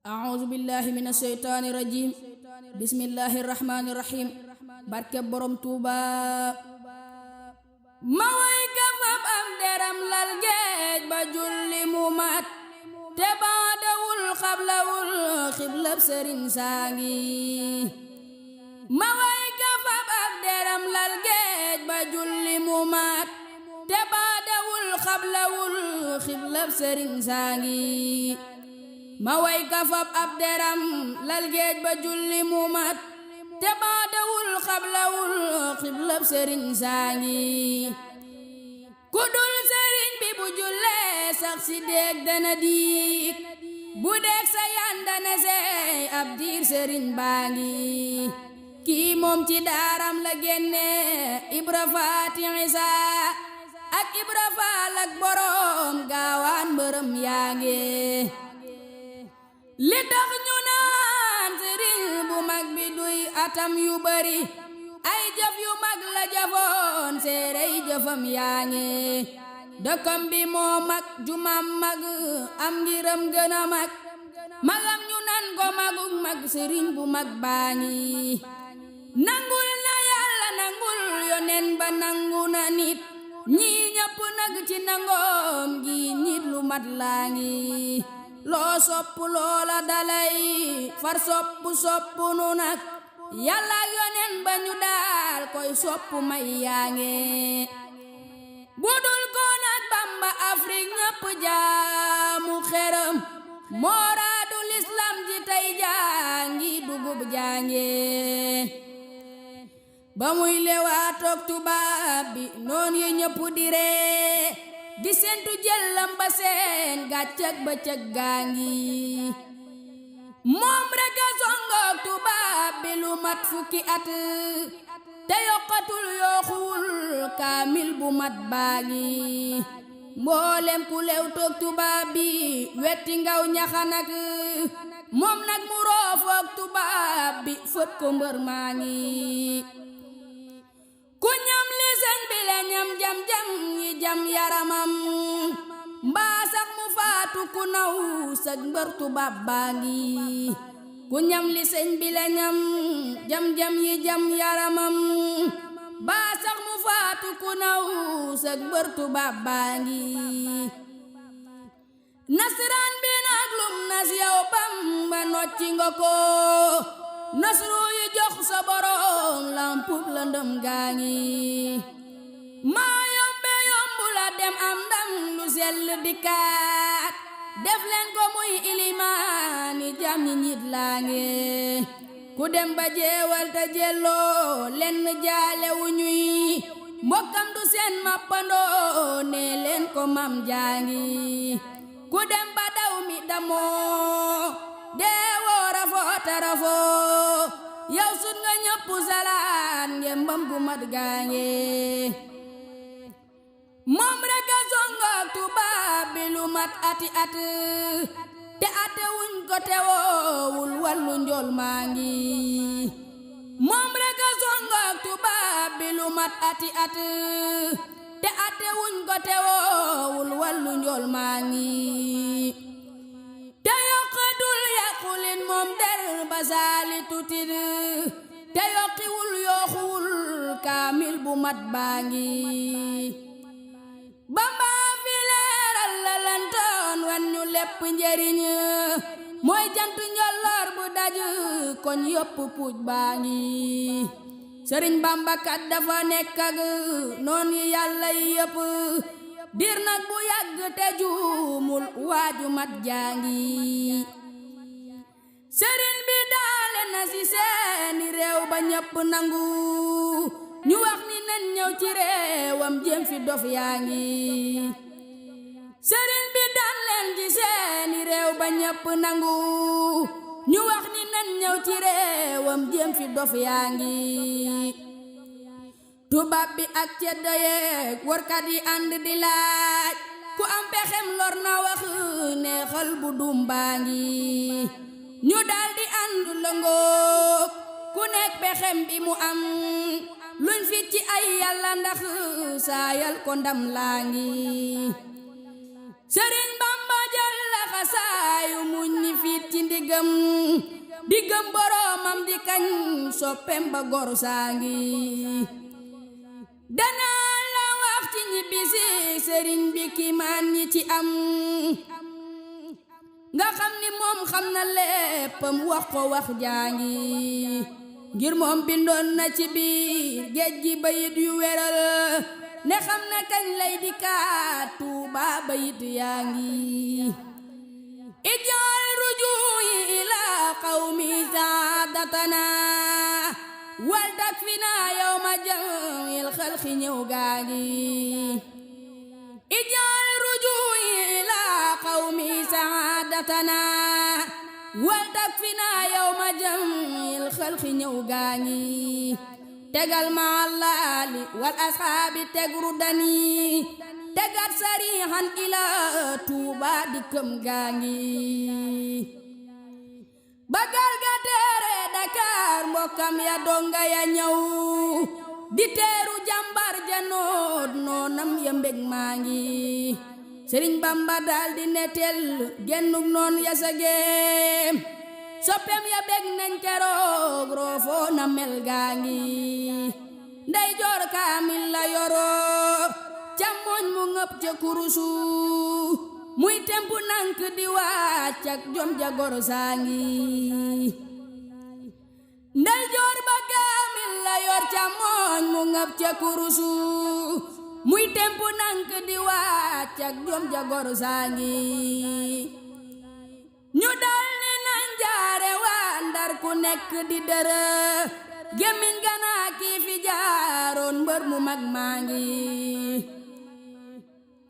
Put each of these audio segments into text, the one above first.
أعوذ بالله من الشيطان الرجيم بسم الله الرحمن الرحيم barke borom Tuuba ma way ka fab am deram lal géej ba julli mu mat te baadawul xablawul xiblab sëriñ saangi ma way ka fab am deram lal géej ba julli mu mat te baadawul xablawul xiblab sëriñ saangi ma way ka fab ab deram lal géej ba julli mu mat te baadawul xablawul xiblab sëriñ saangi ku dul sëriñ bi bu jullee sax si déeg dana diig bu déeg sa yandane sey ab diir sëriñ baangi kii moom ci daaram la génne Ibra Faati Isa ak Ibra Faal ak borom gaawaan mbërëm yaange li tax ñu naan sëriñ bu mag bi duy atam yu bari ay jëf yu mag la jëfoon séeréy jëfam yaa ngi dëkkam bi moo mag jumam mag am ngiram gën a mag magam ñu nan ko magug mag sëriñ bu mag baa ngi nangul na yàlla nangul yonen ba nangu na nit ñii ñëpp nag ci nangoom gi nit lu mat laa ngi loo soppu loola dalay far soppu nu nag yàlla ak yonen ba ñu daal koy soppu may yaange budul ko nag Bamba Afrique ñëpp jaamu xeram mooraadu l'islam ji tey jaangi dugub jaange ba muy lewaatoog tubaab bi noon yi ñëpp di ree di sentu jëllam ba seen gàccak ba cëg gaangi moom rek a songoog tubaab bi lu mat fukki at te yokkatul yooxuwul kaamil bu mat baangi mboolem ku lew toog tubaab bi wetti ngaw ñaxanak moom nag mu roofoog tubaab bi fët ko mbër maa ngi ku ñam li sëñ bi le ñam jam-jam yi jam yaramam mbaa sax mu faatu ku naw sëg mbër tubaab baa ngi ku ñam li sëñ bi le ñam jam-jam yi jam yaramam mbaa sax mu faatu ku naw sëg mbër tubaab baa ngi nasaraan bi nag lum nas yow Bamba nocci nga ko nasru yi jox sa borom lampub lëndëm gaa ngi maa yombe yombu la dem am ndam lu sell dikkaat def leen ko muy ilimaani jam ñi nit laa ngi ku dem ba jeewal te jelloo lenn jaale wu ñuy mbokkam du seen mappandoo ne leen ko mam jaangi ku dem ba daw mi damoo deewoo rafoo tarafoo yow sut nga ñëpp salaan ngembam gu mat gaange moom rek a songoog tubaab bi lu mat ati at te ate wuñ ko te woowul wallu njool maa ngi moom rek a songoog tubaab bi lu mat ati at te ate wuñ ko te woowul wallu njool maa ngi te yokkatul yàqulin moom der ba saali tutit te yokkiwul yooxuwul kaamil bu mat baa ngi Bamba fi leeral la lantoon wan ñu lépp njëriñ mooy jant njolloor bu daj koñ yopp puuj baa ngi sëriñ Bamba kat dafa nekk ak noon yi yàlla yi yëpp dir nag bu yàgg te juumul waaju mat jaangi sëriñ bi daale na ci seeni réew ba ñëpp nangu ñu wax ni nañ ñëw ci réewam jéem fi dof yaa ngi sëriñ bi daan leen ci seeni réew ba ñëpp nangu ñu wax ni nañ ñëw ci réewam jéem fi dof yaa ngi tubaab bi ak ceddo yeeg warkat yi ànd di laaj ku am pexem lor na wax neexal bu dum baa ngi ñu daldi ànd lëngoo ku nekk pexem bi mu am luñ fi ci ay yàlla ndax saayal ko ndam laa ngi Sëriñ Bamba jël la laxasaayu muñ ni fiit ci ndigam diggam boroomam di kañ soppem ba gor saangi danaa la wax ci ñibbisi sëriñ bi kiimaan ñi ci am nga xam ni moom xam na léppam wax ko wax jaangi ngir moom bindoon na ci biir géej gi bayit yu weral ne xam na kañ lay di kaat Tuuba bayit yaa ngi ijal rujuyi ila qawmi saadatana wal takfina yawma jamil xalqi ñëw gaa ngi ijal rujuyi ila qawmi saadatana wal takfina yawma jamil xalqi ñëw gaa ngi tegal ma allaali wal asxaabi tegru dani tegat sarihan ila Tuuba dikkam gaa ngi bagal ga teere Dakar mbokkam ya donga ya ñëw di teeru jàmbar ja noot noonam ya mbég maa ngi Sëriñ Bamba daal di netel gennuk noon ya sa géem soppem ya bég nañ keroog roofoo na mel gaa ngi ndey joor kaamil la yoro càmmoñ mu ngëp ca kurusu muy tempu nank di wàcc ak jom ja gor saangi ndey joor ba kaamil la yor càmmoñ mu ngëp ca kurusu muy tempu nank di wàcc ak jom ja gor saangi ñu dal ni nañ jaare waa Ndar ku nekk di dërë gémmiñ ganaa kii fi jaaroon mbër mu mag maa ngi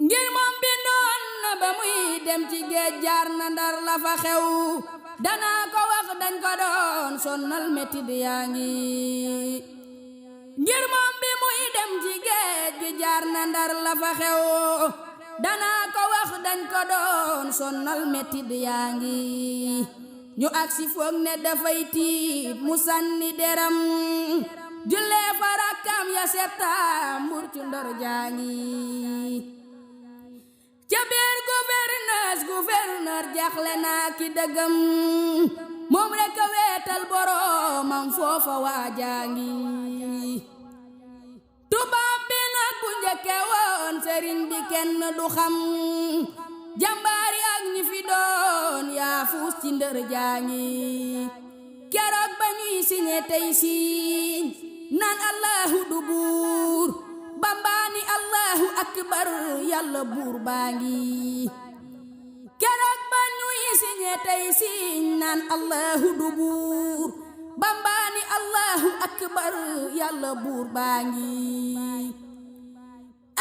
ngir moom bindoon na ba muy dem ci géej jaar na Ndar la fa xew danaa ko wax dañ ko doon sonnal metit yaa ngi ngir moom bi muy dem ci géej gi jaar na Ndar la fa xew danaa ko wax dañ ko doon sonnal metit yaa ngi ñu agsi foog ne dafay tiit mu sànni deram jullee fa rakkam ya Septembre ci Ndar jaa ngi ca biir gouverneur jaxle naa ki dëggam moom rekk a weetal boroomam foofa waa jaa ngi tubaab bi nag bu njëkke woon sëriñ bi kenn du xam jàmbaari ak ñi fi doon yaa fuus ci Ndar jaa ngi keroog ba ñuy siñe tey siiñ naan Allahu du buur bambaani Allahu akbar yàlla buur baa ngi keroog ba ñuy siñe tey siiñ naan Allahu du buur bambaani Allahu akbar yàlla buur baa ngi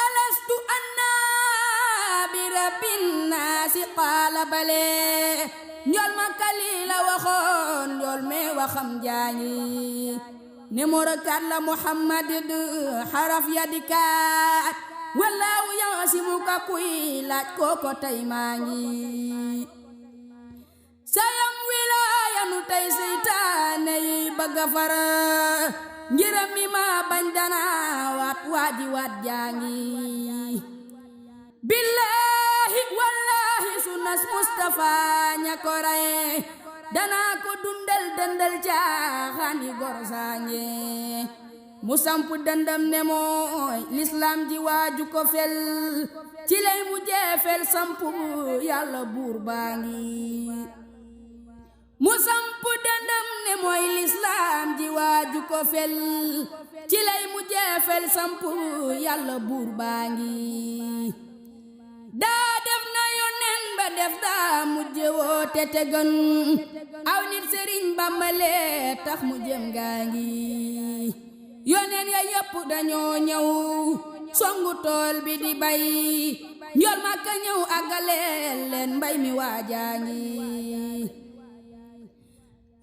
alastu anna bi rabbin naasi qaala bale njool ma kali la waxoon njool mee waxam jaañi numéro 4 la Muhammad xaraf ya di kaat wallaahu yaasimuka kuy laaj kooko tey maa ngi sayam wilaayanu tey seytaane yi bëgga fara ngiram mi ma bañ dana waat waaji waat jaangi billahi wallahi sunas Mustafa ña ko raye dana ko dundal dëndal caaxaani gor saange mu samp dëndam ne mooy l'islam ji waaju ko fel ci lay mu jeefel samp yàlla buur baangi mu samp dëndam ne mooy l'islam ji waaju ko fel ci lay mu jeefel samp yàlla buur baangi daa def na yonen ba def daa mujje woote te gën aw nit Sëriñ Bamba lee tax mu jëm gaa ngi yonen ya yépp dañoo ñëw songu tool bi di bay njool Makka ñëw àggaleel leen mbay mi waajaa ngi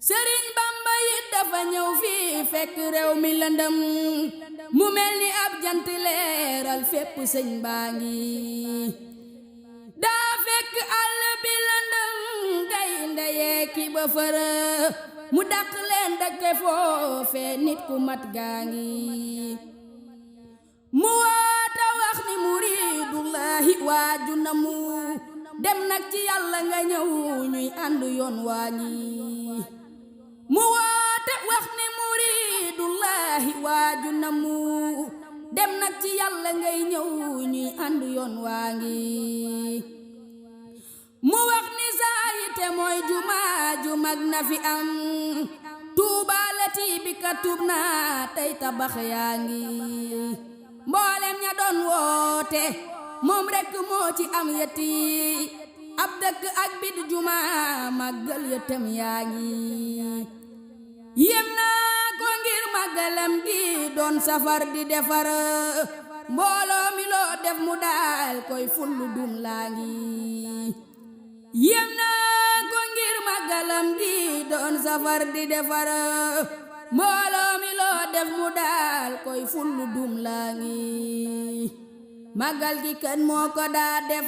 Sëriñ Bamba yit dafa ñëw fii fekk réew mi lëndëm mu mel ni ab jant leeral fépp sëñ baa ngi daa fekk àll bi lëndëm gaynde yee ki ba fëra mu dàq leen dëkke foofe nit ku mat gaa ngi mu waata wax ni muridullahi waaju na mu dem nag ci yàlla nga ñëw ñuy ànd yoon waa ngi mu woote wax ne muridullahi waaju na mu dem nag ci yàlla ngay ñëw ñuy ànd yoon waa ngi mu wax ni saayite mooy jumaa ju mag na fi am tuubaalati bi ka tuub na tey tabax yaa ngi mboolem ña doon woote moom rekk moo ci am yetti ab dëkk ak bid jumaa màggal yëttam yaa ngi yem naa ko ngir màggalam gi doon safar di defar mbooloo mi loo def mu daal koy fullu dum laa ngi yem naa ko ngir màggalam gi doon safar di defar mbooloo mi loo def mu daal koy fullu dum laa ngi màggal gi kan moo ko daa def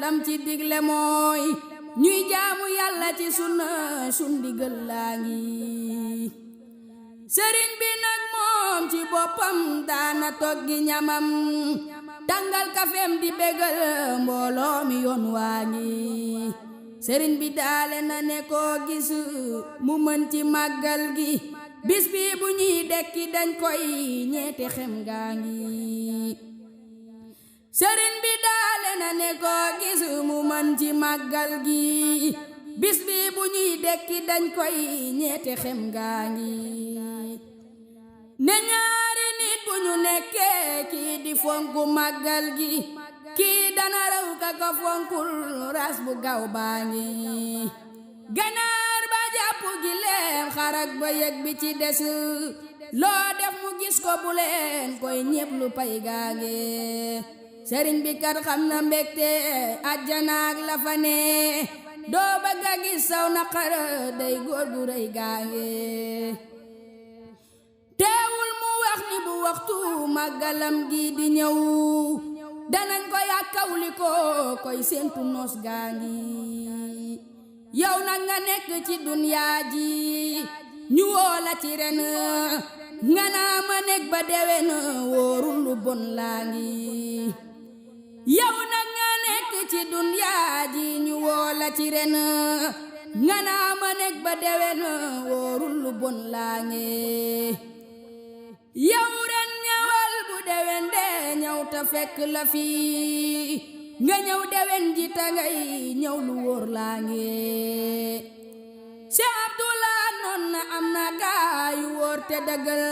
lam ci digle mooy ñuy jaamu yàlla ci sunna sun digal laa ngi sëriñ bi nag moom ci boppam daana toggi ñamam tàngal kafeem di bégal mbooloo mi yoon waa ngi sëriñ bi daale na ne koo gis mu mën ci màggal gi bis bi bu ñuy dekki dañ koy ñeete xem gaa ngi sëriñ bi daale na ne koo gis mu mën ci màggal gi bis bi bu ñuy dekki dañ koy ñeete xem gaa ngi ne ñaari nit bu ñu nekkee kii di fonku màggal gi kii dana raw ka ko fonkul ras bu gaaw baa ngi ganaar ba jàpp gi leen xarak ba yëg bi ci des loo def mu gis ko bu leen koy ñépp lu pay gaa ngi sëriñ bi kat xam na mbégte àjjanaak la fa ne doo bëgg a gis saw naqar day góor gu rëy gaa ngi teewul mu wax ni bu waxtu màggalam gi di ñëw danañ ko yàkkawli ko koy séentu noos gaa ngi yow nag nga nekk ci dunyaa ji ñu woo la ci ren nga naa ma nekk ba déwén wóorul lu bon laa ngi yow nag nga nekk ci dunyaa ji ñu woo la ci ren nga naa ma nekk ba déwén wóorul lu bon laa ngi yow ren ñëwal bu déwén de ñëw ta fekk la fi nga ñëw déwén ji ta ngay ñëw lu wóor laa ngi Cheikh Abdoulaye noon na am na gaa yu wóor te dëggal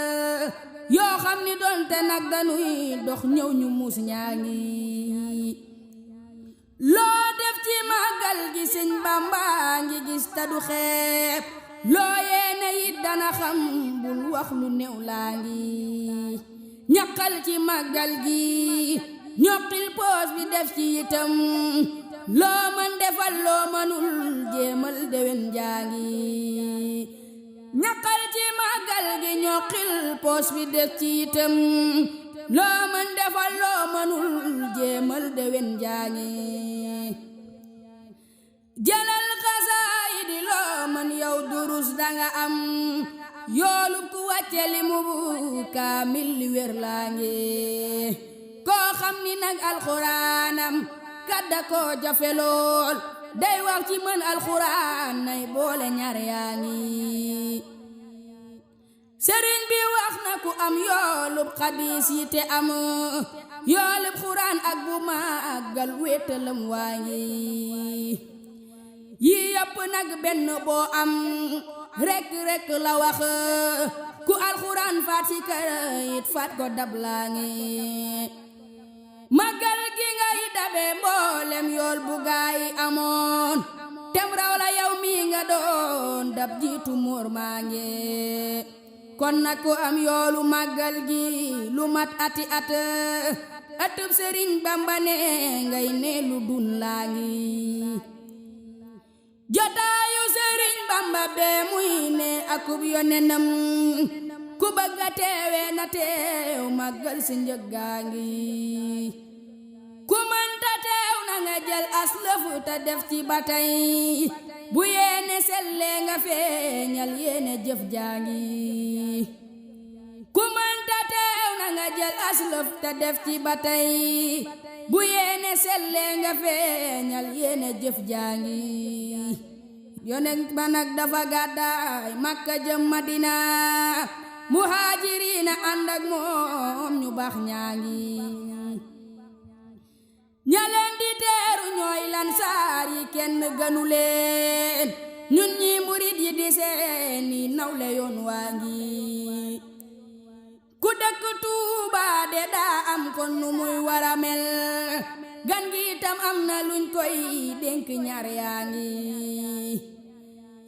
yoo xam ni doonte nag dañuy dox ñëw ñu muus ñaa ngi loo def ci màggal gi Sëñ Bamba ngi gis ta du xeeb loo yéene it dana xam bul wax lu néew laa ngi ñaqal ci màggal gi ñoqil poos bi def ci itam loo mën defal loo mënul jéemal déwén jaa ngi ñaqal ci màggal gi ñoqil poos bi def ci itam loo mën defal loo mënul jéemal déwén jaa ngi jëlal xasaayidi loo mën yow durus danga am yoolu ku wàcce li mu kaamil li wér laa ngi koo xam ni nag alxuraanam kadda koo jafe lool day wax ci mën alxuraan nay boole ñaar yaa ngi sëriñ bi wax na ku am yoolub xadiis yi te am yoolub xuraan ak bu màggal wéetalam waa ngi yi yëpp nag benn boo am rekk la wax ku alxuraan faat ci kër it faat ko dab laa ngi màggal gi ngay dabe mboolem yool bu gaay amoon tem raw la yow mi nga doon dab jiitu muur maa ngi kon nag ku am yoolu màggal gi lu mat ati at atub Sëriñ Bamba ne ngay ne lu dun laa ngi jotaayu Sëriñ Bamba bee muy ne akub yonenam ku bëgg a teewe na teew màggal si njëggaa ngi ku mënta teew na nga jël aslëf te def ci batay bu yéene selle nga feeñal yéene jëf jaa ngi ku mënta teew na nga jël aslëf te def ci batay bu yéene selle nga feeñal yéene jëf jaangi yonent ba nag dafa gàddaay Makka jëm Madina muhaajiriina ànd ak moom ñu baax ñaangi ña leen di teeru ñooy lansaar yi kenn gënu leen ñun ñi murid yi di seeni nawle yoon waa ngi ku dëkk Tuuba de daa am kon nu muy wara mel gan gi itam am na luñ koy dénk ñaar yaa ngi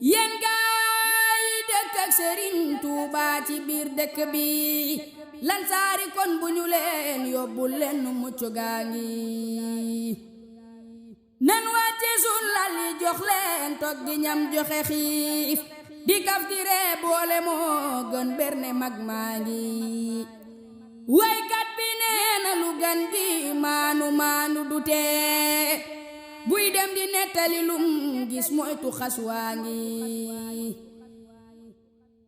yéen gaay dëkk ak Sëriñ Tuuba ci biir dëkk bi lansaari kon bu ñu leen yóbbul leen nu mucc gaa ngi nan wàcce sun lal yi jox leen togg gi ñam joxe xiif di kaf di ree boole moo gën berne mag maa ngi waykat bi nee na lu gan gi maanu maanu du tee buy dem di nettali lum gis moytu xas waa ngi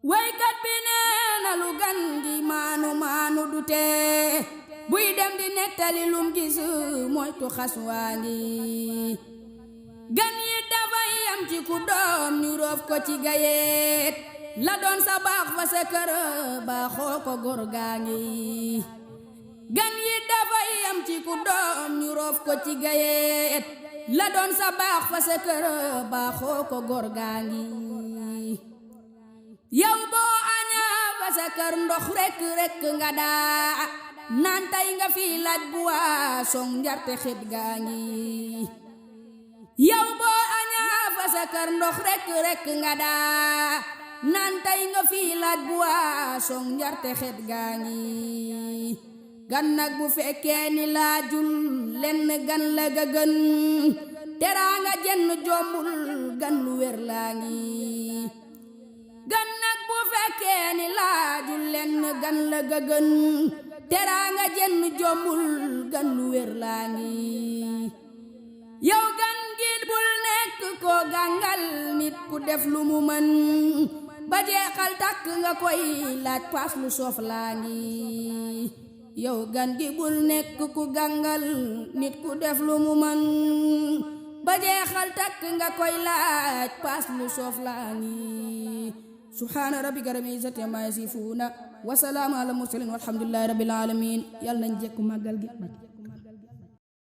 waykat bi nee na lu gan gi maanu maanu du tee buy dem di nettali lum gis moytu xas waa ngi gan yi dafay am ci ku doom ñu roof ko ci gayeet la doon sa baax fa sa kër baaxoo ko góor gaa ngi gan yi dafay am ci ku doom ñu roof ko ci gayeet la doon sa baax fa sa kër baaxoo ko góor gaa ngi yow boo añaa fa sa kër ndox rekk rekk nga daa naan tay nga fi laaj bu waa song njarte xet gaa ngi yow boo añaa fa sa kër ndox rekk rekk nga daa naan tay nga fi laaj bu waa song njarte xet gaa ngi gan nag bu fekkee ni laajul lenn gan la ga gën teraanga jenn jombul gan lu wér laa ngi gan nag bu fekkee ni laajul lenn gan la ga gën teraanga jenn jombul gan lu wér laa ngi yow gan gi bul nekk koo gàngal nit ku def lu mu mën ba jeexal takk nga koy laaj paas lu soof laa ngi yow gan gi bul nekk ku gàngal nit ku def lu mu mën ba jeexal takk nga koy laaj paas lu soof laa ngi subhaana rabbika rabbil izzati ammaa yasifuuna wa salaamun alal mursaliin walhamdulillaahi rabbil aalamiin yàlla nañ jekku màggal gi